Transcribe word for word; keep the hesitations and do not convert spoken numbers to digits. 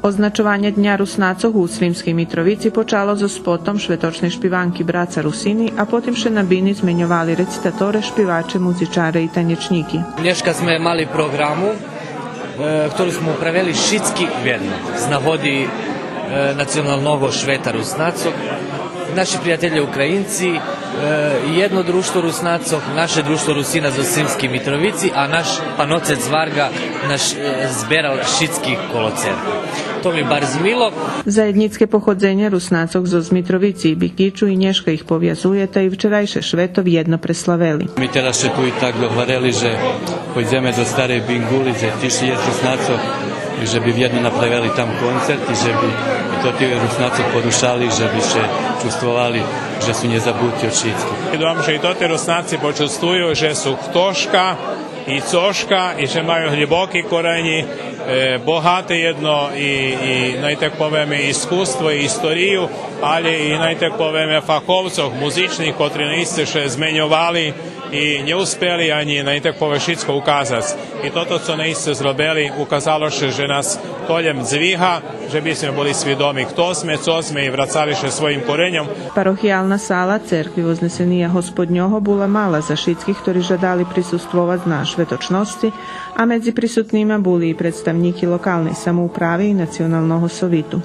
Означованє Дня Руснацох у Сримскей Митровици почало зоз спотом шветочней шпиванки Браца Русини, а потим ше на бини зменьовали рецитаторе, шпиваче, музичаре и танєчнїки. Нєшка зме мали програму, е, котру зме управели шицки вєдно, з нагоди, е, Националного швета Руснацох, наши приятелє Українци, е, єдно дружтво Руснацох, наше дружтво Русина зоз Сримскей Митровици, а наш паноцец Варґа наш, е, зберал шицких коло церкви. То ми барз мило. Заєднїцке походзенє Руснацох зоз Митровици и Бикичу и нєшка их повязує, та и вчерайше швето вєдно преславели. Ми тераз ше ту и так догварели же пойдземе до Старей Бинґули, же тиж єст Руснацох, и же би вєдно направели там концерт, и же би и тоти Руснацох порушали, же би ше чувствовали же су нєзабути од шицких. Думам же и тоти Руснаци почувствую же су хтошка и цошка, и же маю глїбоки коренї, е, богате єдно и, и, най так повеме, искуство и историю, але и, най так повеме, фаховцох музичних, котри наисце ше зменьовали и нє успели анї, най так повеме, шицко указац. И тото цо наисце зробели, указало ше же нас то лєм дзвига, же би зме були свидоми хто зме, цо зме и врацали ше своїм кореньом. Парохиялна сала церкви Вознесения Господнього була мала за шицких хтори жадали присуствовац на шветочносци, а медзи присутнима були и представнїки локалней самоуправи и Националного совиту.